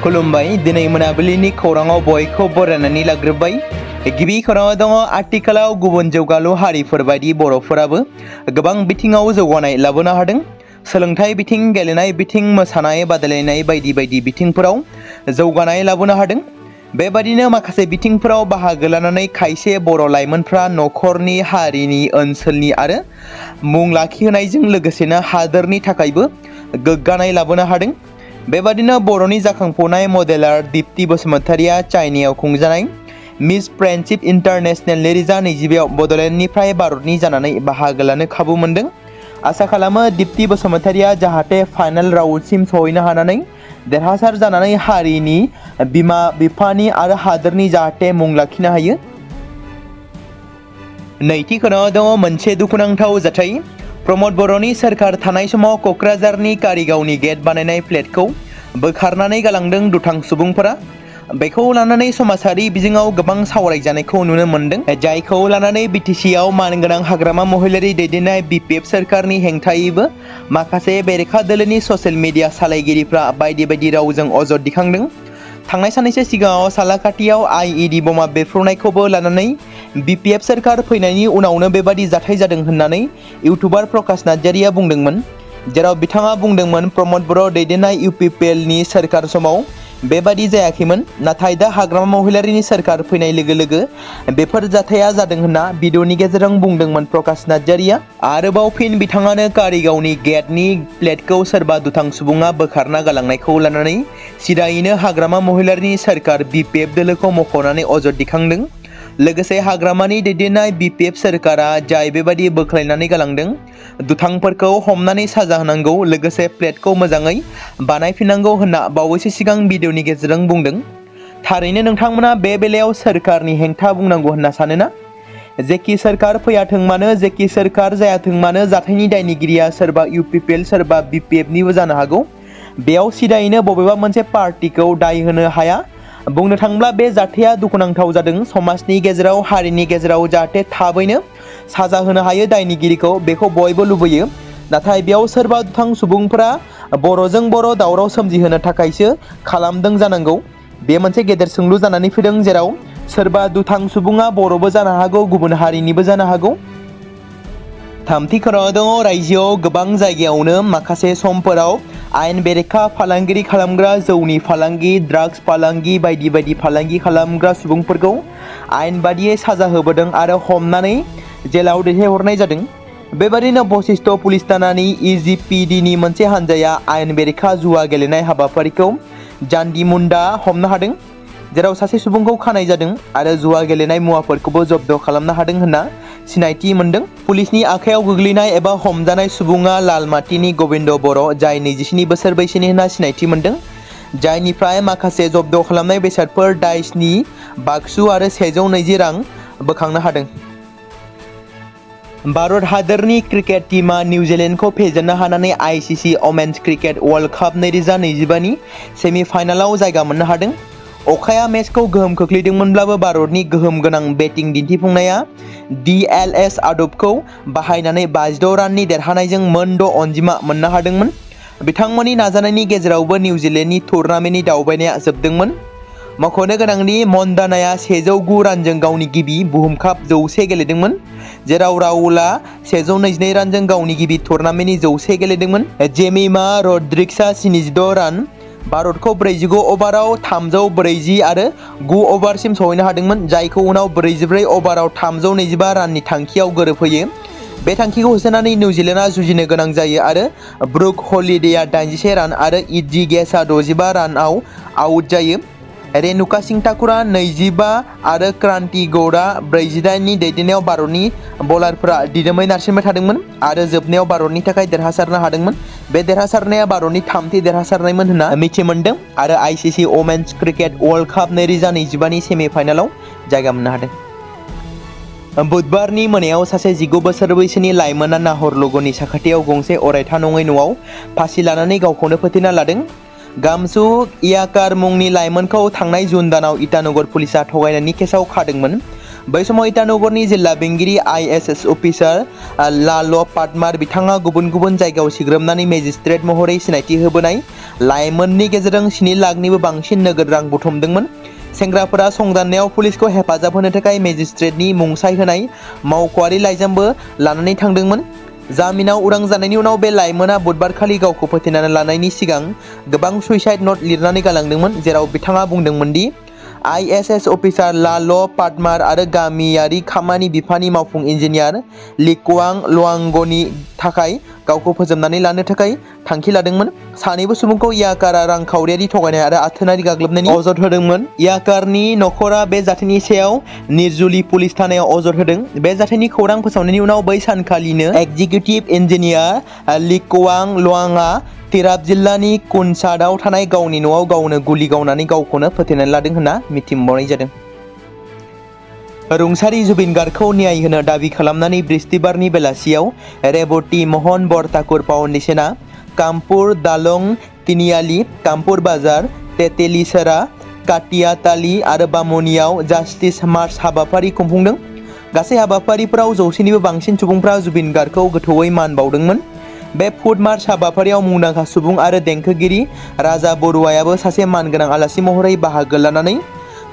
खुलुमबाय दिनै मोनाबिलिनि खौराङाव बयखौ बरायनानै लाग्रोबाय। गिबि खौराङाव दङ आथिखालाव गुबुन जौगालु हारिफोर बायदि बर'फोराबो गोबां बिथिङाव जौगानाय लाबोनो हादों। सोलोंथाइ बिथिं, गेलेनाय बिथिं, मोसानाय बादायलायनाय बायदि बायदि बिथिंफोराव जौगानाय लाबोनो हादों। बेबादिनो माखासे बिथिंफोराव बाहागो लानानै खायसे बर' लाइमोनफ्रा न'खरनि, हारिनि, ओनसोलनि आरो मुं लाखिहोनायजों लोगोसेनो हादोरनि थाखायबो गोग्गानाय लाबोनो हादों। बेबादिनो बर'नि जाखांफुनाय मडेलार दीप्ति बसुमतारिया चाइनायाव खुंजानाय मिस फ्रेन्डशिप इन्टारनेशनेल 2020 बड'लेण्डनिफ्राय भारतनि जानानै बाहागो लानो खाबु मोनदों। आसा खालामो दीप्ति बसुमतारिया जाहाथे फाइनाल राउन्डसिम सहैनो हानानै देरहासार जानानै हारिनि, बिमा बिफानि आरो हादोरनि जाहाथे मुं लाखिनो हायो। नैथि खौराङाव दङ मोनसे दुखुनांथाव जाथाय। प्रमद बर'नि सोरखार थानाय समाव क'क्राझारनि कारिगावनि गेट बानायनाय प्लेटखौ बोखारनानै गालांदों दुथां सुबुंफोरा। बेखौ लानानै समाजारि बिजोङाव गोबां सावरायजानायखौ नुनो मोन्दों, जायखौ लानानै बिटिसिआव मानगोनां हाग्रामा महिलारि दैदेननाय बिपिएफ सोरखारनि हेंथायैबो माखासे बेरेखा दोलोनि ससियेल मिडिया सालायगिरिफ्रा बायदि बायदि रावजों अजद दिखांदों। थांनाय साननैसो सिगाङाव सालाकाटियाव आईईडी बमा बेरफ्रुनायखौबो लानानै बिपिएफ सोरखार फैनायनि उनावनो बेबादि जाथाय जादों होननानै इउटुबार प्रकाश नार्जारिया बुंदोंमोन, जेराव बिथाङा बुंदोंमोन प्रमद बर' दैदेननाय इउपिपिएलनि सोरखार समाव बेबादि जायाखैमोन, नाथाय दा हाग्रामा महिलारिनि सोरखार फैनाय लोगो लोगो बेफोर जाथाया जादों होनना भिडिअनि गेजेरजों बुंदोंमोन प्रकाश नार्जारिया। आरोबाव फिन बिथाङानो कारिगावनि गेटनि प्लेटखौ सोरबा दुथां सुबुङा बोखारना गालांनायखौ लानानै सिदायैनो हाग्रामा महिलारिनि सोरखार बिपिएफ दोलोखौ मख'नानै अजद दिखांदों। लोगोसे हाग्रामानि दैदेननाय बिपिएफ सोरखारा जाय बेबादि बोख्लायनानै गालांदों, दुथांफोरखौ हमनानै साजा होनांगौ, लोगोसे प्लेटखौ मोजाङै बानायफिननांगौ होनना बावैसो सिगां भिडिअनि गेजेरजों बुंदों। थारैनो नोंथांमोना बे बेलायाव सोरखारनि हेंथा बुंनांगौ होनना सानोना? जेखि सोरखार फैयाथों मानो, जेखि सोरखार जायाथों मानो, जाथायनि दायनिगिरिया सोरबा इउपिपिएल सोरबा बिपिएफनिबो जानो हागौ। बेयाव सिदायैनो बबेबा मोनसे पार्टिखौ दाय होनो हाया। बुंनो थाङोब्ला बे जाथाया दुखुनांथाव जादों। समाजनि गेजेराव, हारिनि गेजेराव जाहाथे थाबैनो साजा होनो हायो दायनिगिरिखौ, बेखौ बयबो लुबैयो। नाथाय बेयाव सोरबा दुथां सुबुंफोरा बर'जों बर' दावराव सोमजिहोनो थाखायसो खालामदों जानांगौ। बे मोनसे गेदेर सोंलु जानानै फैदों, जेराव सोरबा दुथां सुबुङा बर'बो जानो हागौ, गुबुन हारिनिबो जानो हागौ। थामथि खौराङाव दङ रायजोआव गोबां जायगायावनो माखासे समफोराव आयेन बेरेखा फालांगि खालामग्रा, जौनि फालांगि, ड्राग्स फालांगि बायदि बायदि फालांगि खालामग्रा सुबुंफोरखौ आयेन बादियै साजा होबोदों आरो हमनानै जेलाव दैथायहरनाय जादों। बेबादिनो बशिष्ट पुलिस थानानि इजिपिडिनि मोनसे हान्जाया आयेन बेरेखा जुवा गेलेनाय हाबाफारिखौ जान्दिमुन्दा हमनो हादों, जेराव सासे सुबुंखौ खानाय जादों आरो जुवा गेलेनाय मुवाफोरखौबो जब्द खालामनो हादों होनना सिनायथि मोन्दों। पुलिसनि आखायाव गोग्लैनाय एबा हमजानाय सुबुङा लालमाटिनि गबिन्द बर', जाय 27 बोसोर बैसोनि होनना सिनायथि मोन्दों, जायनिफ्राय माखासे जब्द खालामनाय बेसादफोर, डाइसनि बाक्सु आरो 120 रां बोखांनो हादों। भारत हादोरनि क्रिकेट टीमा निउजिलेन्डखौ फेजेननो हानानै ICC women's cricket world cup 2025 नि सेमिफाइनालाव जायगा मोननो हादों। अखाया मेचखौ गोहोम खोख्लैदोंमोनब्लाबो भारतनि गोहोम गोनां बेटिं दिन्थिफुंनाया डीएलएस आदबखौ बाहायनानै 56 राननि देरहानायजों मोन 6 अनजिमा मोननो हादोंमोन। बिथांमोननि नाजानायनि गेजेरावबो निउजिलेन्डनि टुर्नामेन्टनि दावबायनाया जोबदोंमोन। मख'नो गोनांदि मन्दानाया 109 रानजों गावनि गिबि बुहुम काप 100 गेलेदोंमोन, जेराव राहुलआ 122 रानजों गावनि गिबि टुर्नामेन्टनि 100 गेलेदोंमोन। जेमिमा रड्रिग्सआ 76 रान, भारतखौ 45 अभाराव 340 आरो 9 अभारसिम सहैनो हादोंमोन, जायखौ उनाव 44 अभाराव 325 राननि थांखियाव गोरोबहोयो। बे थांखिखौ होसोनानै निउजिलेन्डआ जुजिनो गोनां जायो आरो ब्रुक हलिडेआ 81 रान आरो इज्जी गेसआ 65 रानआव आउट जायो। रेनुका सिंह ठाकुरआ 25 आरो क्रान्ति गौड़आ 48 नि दैदेननायाव भारतनि बलारफोरा दिदोमै नारसिनबाय थादोंमोन आरो जोबनायाव भारतनि थाखाय देरहासारनो हादोंमोन। बे देरहासारनाया भारतनि थामथि देरहासारनायमोन होनना मिथि मोन्दों आरो ICC women's cricket world cup 2025 नि सेमिफाइनालाव जायगा मोननो हादों। बुधबारनि मोनायाव सासे 19 बोसोर बैसोनि लाइमोना नाहर लगननि साखाथियाव गंसे अरायथा नङै न'आव फासि लानानै गावखौनो फोथैना लादों। गामसु इयाकार मुंनि लाइमोनखौ थांनाय जुन दानाव इटानगर पुलिसा थगायनायनि केसाव खादोंमोन। बै समाव इटानगरनि जिल्ला बेंगिरि आईएएस अफिसार लाल पाटमार बिथाङा गुबुन गुबुन जायगायाव सिग्रोमनानै मेजिस्ट्रेट महरै सिनायथि होबोनाय लाइमोननि गेजेरजों 7 लाखनिबो बांसिन नोगोद रां बुथुमदोंमोन। सेंग्राफोरा संदाननायाव पुलिसखौ हेफाजाब होनो थाखाय मेजिस्ट्रेटनि मुंसाइ होनाय मावख'आरि लाइजामबो लानानै थांदोंमोन। जामिनाव उदां जानायनि उनाव बे लाइमोना बुधबारखालि गावखौ फोथैनानै लानायनि सिगां गोबां सुइसाइड नट लिरनानै गालांदोंमोन, जेराव बिथाङा बुंदोंमोन दि ISS अफिसार लाल' पादमार आरो गामियारि खामानि बिफाननि मावफुं इन्जिनियार लिकुवां लवांगनि थाखाय गावखौ फोजोबनानै लानो थाखाय थांखि लादोंमोन। सानैबो सुबुंखौ याकारा रांखावरियारि थगायनाय आरो आथोनारि गाग्लोबनायनि अजद होदोंमोन। याकारनि नखरा बे जाथायनि सायाव निरजुलि पुलिस थानायाव अजद होदों। बे जाथायनि खौरां फोसावनायनि उनाव बै सानखालिनो एक्जिकिउटिभ इन्जिनियार लिकुवां लवांआ तिराप जिल्लानि कुनसादआव थानाय गावनि न'आव गावनो गुलि गावनानै गावखौनो फोथैनानै लादों होनना मिथिमोननाय जादों। रुंसारि जुबिन गार्गखौ न्याय होनो दाबि खालामनानै बृहस्पतिबारनि बेलासियाव रेबती महन बर ठाकुर फाउन्डेसनआ कामपुर दालं तिनियाली, कामपुर बाजार, तेतेलीसेरा, काटियाताली आरो बामुनियाव जास्टिस मार्च हाबाफारि खुंफुंदों। गासै हाबाफारिफोराव 100निबो बांसिन सुबुंफ्रा जुबिन गार्गखौ गोथौयै मान बावदोंमोन। बे फुट मार्च हाबाफारियाव मुंदांखा सुबुं आरो देंखोगिरि राजा बरुवायाबो सासे मानगोनां आलासि महरै बाहागो लानानै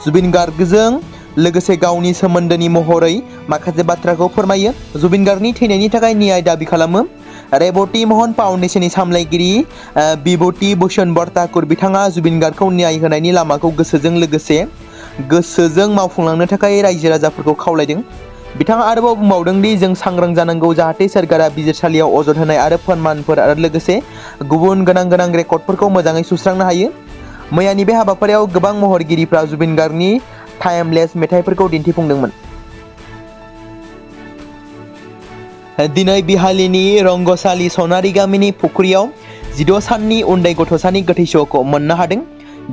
जुबिन गार्गजों लोगोसे गावनि सोमोन्दोनि महरै माखासे बाथ्राखौ फोरमायो। जुबिन गार्गनि थैनायनि थाखाय न्याय दाबि खालामो। रेबती महन फाउन्डेसननि सामलायगिरि बिभूति भूषण बर ठाकुर बिथाङा जुबिन गार्गखौ न्याय होनायनि लामाखौ गोसोजों मावफुंलांनो थाखाय रायजो राजाफोरखौ खावलायदों। बिथाङा आरोबाव बुंबावदों दि जों सांग्रां जानांगौ जाहाथे सोरखारा बिजिरसालियाव अजद होनाय आरो फोरमानफोर आरो लोगोसे गुबुन गोनां रेकर्डफोरखौ मोजाङै सुस्रांनो हायो। मैयानि बे हाबाफारियाव गोबां महरगिरिफ्रा जुबिन गार्गनि टाइमलेस मेथाइफोरखौ दिन्थिफुंदोंमोन। दिनै बिहालीनि रंगसाली सनारि गामिनि फुख्रियाव 16 साननि उन्दै गथ'सानि गोथै सह'खौ मोननो हादों,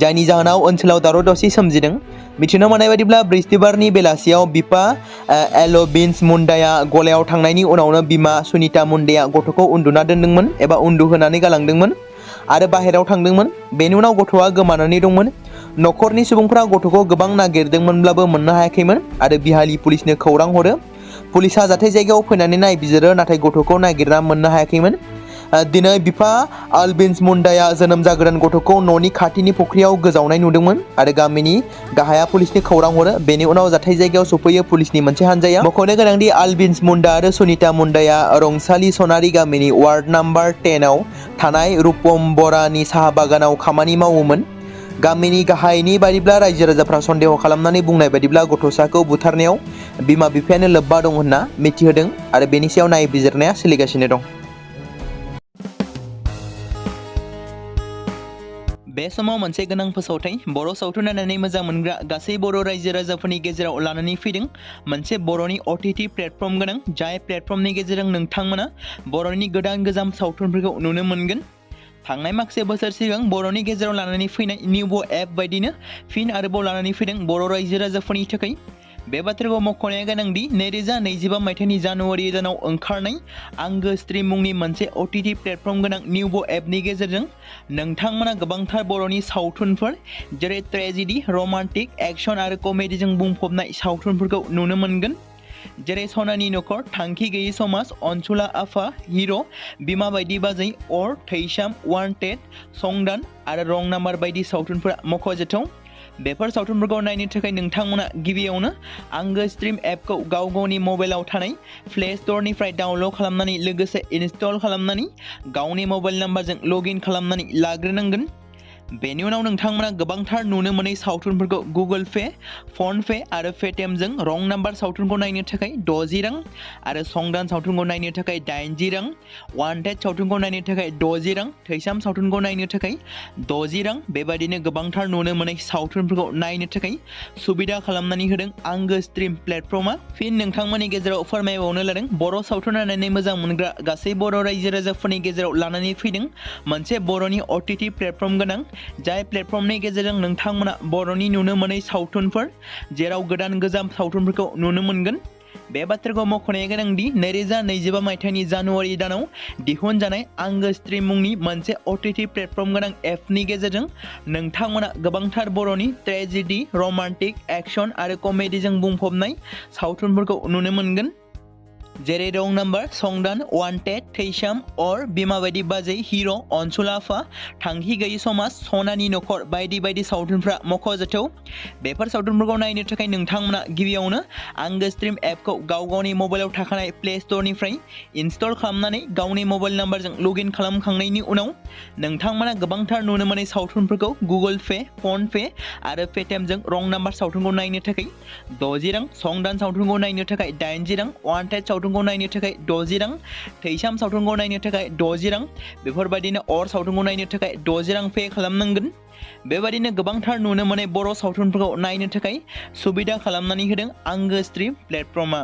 जायनि जाहोनाव ओनसोलाव दावराव-दावसि सोमजिदों। मिथिनो मोननाय बायदिब्ला बृहस्पतिबारनि बेलासियाव बिफा एल'बिन्स मुन्डाया गलायाव थांनायनि उनावनो बिमा सुनिता मुन्डाया गथ'खौ उन्दुना दोनदोंमोन एबा उन्दुहोनानै गालांदोंमोन आरो बाहेरायाव थांदोंमोन। बेनि उनाव गथ'आ गोमानानै दंमोन। नखरनि सुबुंफोरा गथ'खौ गोबां नागिरदोंमोनब्लाबो मोननो हायाखैमोन आरो बिहाली पुलिसनो खौरां हरो। पुलिसआ जाथाय जायगायाव फैनानै नायबिजिरो, नाथाय गथ'खौ नागिरना मोननो हायाखैमोन। दिनै बिफा अल्बिन्स मुन्डाया जोनोम जागोदान गथ'खौ न'नि खाथिनि फुख्रियाव गोजावनाय नुदोंमोन आरो गामिनि गाहाया पुलिसनो खौरां हरो। बेनि उनाव जाथाय जायगायाव सफैयो पुलिसनि मोनसे हानजाया। मख'नो गोनांदि अल्बिन्स मुन्डा आरो सुनिता मुन्डाया रंसाली सनारि गामिनि वार्ड नाम्बार 10 आव थानाय रुपमबरानि साहा बागानाव खामानि मावोमोन। गामिनि गाहायनि बायदिब्ला रायजो राजाफ्रा सन्देह खालामनानै बुंनाय बायदिब्ला गथ'साखौ बुथारनायाव बिमा-बिफायानो लोब्बा दं होनना मिथिहोदों आरो बेनि सायाव नायबिजिरनाया सोलिगासिनो दं। बे समाव मोनसे गोनां फोसावथाय बर' सावथुन नायनानै मोजां मोनग्रा गासै बर' रायजो राजाफोरनि गेजेराव लानानै फैदों मोनसे बर'नि OTT प्लेटफर्म गोनां, जाय प्लेटफर्मनि गेजेरजों नोंथांमोना बर'नि गोदान सावथुनफोरखौ नुनो मोनगोन। थांनाय माखासे बोसोर सिगां बर'नि गेजेराव लानानै फैनाय निउबो एप बायदिनो फिन आरोबाव लानानै फैदों बर' रायजो राजाफोरनि थाखाय। बे बाथ्राखौ मख'नाया गोनांदि 2025 मायथाइनि जानुवारि दानाव ओंखारनाय आंगो स्ट्रिम मुंनि मोनसे OTT प्लेटफर्म गोनां निउबो एपनि गेजेरजों नोंथांमोना गोबांथार बर'नि सावथुनफोर जेरै ट्रेजेडी, रमान्टिक, एक्शन आरो कमेडीजों बुंफबनाय सावथुनफोरखौ नुनो मोनगोन। जेरै सनानि नखर, थांखि गैयै समाज, अनसुला आफा, हिर', बिमा बायदि बाजै, अर, थैसाम, वान्टेड, संदान आरो रं नाम्बार बायदि सावथुनफोरा मख'जाथाव। बेफोर सावथुनफोरखौ नायनो थाखाय नोंथांमोना गिबियावनो आंगो स्ट्रिम एपखौ गावनि मबाइलाव थानाय प्ले स्ट'रनिफ्राय डाउनल'ड खालामनानै लोगोसे इनस्टल खालामनानै गावनि मबाइल नाम्बारजों लगइन खालामनानै लाग्रोनांगोन। बेनि उनाव नोंथांमोना गोबांथार नुनो मोनै सावथुनफोरखौ गुगोल पे, फन पे आरो पेटिएमजों रं नाम्बार सावथुनखौ नायनो थाखाय 60 रां आरो संदान सावथुनखौ नायनो थाखाय 80 रां, वान्टेड सावथुनखौ नायनो थाखाय 60 रां, थैसाम सावथुनखौ नायनो थाखाय 60 रां, बेबायदिनो गोबांथार नुनो मोनै सावथुनफोरखौ नायनो थाखाय सुबिदा खालामनानै होदों आंगो स्ट्रिम प्लेटफर्मआ। फिन नोंथांमोननि गेजेराव फोरमायबावनो लादों बर' सावथुन नायनानै मोजां मोनग्रा गासै बर' रायजो राजाफोरनि गेजेराव लानानै फैदों मोनसे बर'नि OTT प्लेटफर्म गोनां, जाय प्लेटफर्मनि गेजेरजों नोंथांमोना बर'नि नुनो मोनै सावथुनफोर जेराव गोजाम सावथुनफोरखौ नुनो मोनगोन। बे बाथ्राखौ मख'नाया गोनांदि 2025 मायथाइनि जानुवारि दानाव दिहुनजानाय आंगो स्ट्रिम मुंनि मोनसे OTT प्लेटफर्म गोनां एपनि गेजेरजों नोंथांमोना गोबांथार बर'नि ट्रेजेडी, रमान्टिक, एक्शन आरो कमेडीजों बुंफबनाय सावथुनफोरखौ नुनो मोनगोन। जेरै रं नाम्बार, संदान, वान्टेड, थैसाम, अर, बिमा बायदि बाजै, हिर', अनसुलाफा, थांखि गैयि समाज, सनानि नखर बायदि बायदि सावथुनफ्रा मख'जाथाव। बेफोर सावथुनफोरखौ नायनो थाखाय नोंथांमोना गिबियावनो आंगो स्ट्रिम एपखौ गाव गावनि मबाइलाव थाखानाय प्ले स्ट'रनिफ्राय इनस्टल खालामनानै गावनि मबाइल नाम्बारजों लगइन खालामखांनायनि उनाव नोंथांमोना गोबांथार नुनो मोनै सावथुनफोरखौ गुगोल पे, फन पे आरो पेटिएमजों रं नाम्बार सावथुनखौ नायनो थाखाय 60 रां, संदान सावथुनखौ नायनो थाखाय 80 रां, वान्टेड सावथुनखौ नायनो थाखाय 60 रां, थैसाम सावथुनखौ नायनो थाखाय 60 रां, बेफोरबायदिनो अर सावथुनखौ नायनो थाखाय 60 रां पे खालामनांगोन। बेबायदिनो गोबांथार नुनो मोनै बर' सावथुनफोरखौ नायनो थाखाय सुबिदा खालामनानै होदों आंगो स्ट्रिम प्लेटफर्मआ।